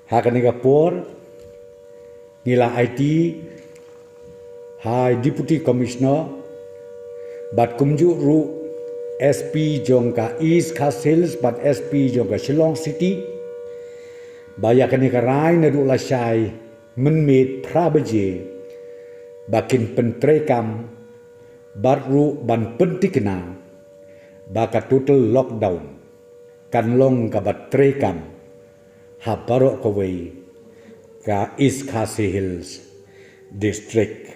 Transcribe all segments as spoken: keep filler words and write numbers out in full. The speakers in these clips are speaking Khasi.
Ha kane ka por ngi la aiti ha i Deputy Commissioner bad kumjuh ruh S P jong ka East Khasi Hills bad S P jong ka Shillong City ba ïa kane ka rai naduh lashai mynmiet phra baje ba kin pyntreikam bad ruh ban pyntikna ba ka total lockdown kan long kaba treikam ha baroh kawei ka East Khasi Hills District.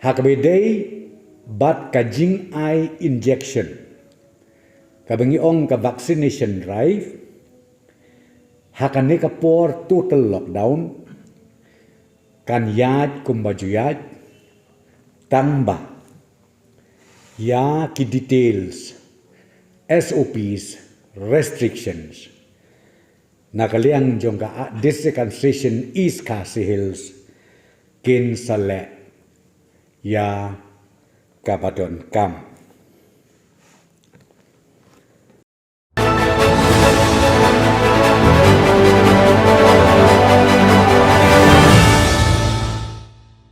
Ha kaba ïadei bad ka jingai injection kaba ngi ong ka vaccination drive, ha kane ka por total lockdown kan ïaid kumba ju ïaid tang ba ïa ki details, S O Ps, restrictions na ka liang jong ka District Administration East Khasi Hills kin sa leh ïa kaba donkam.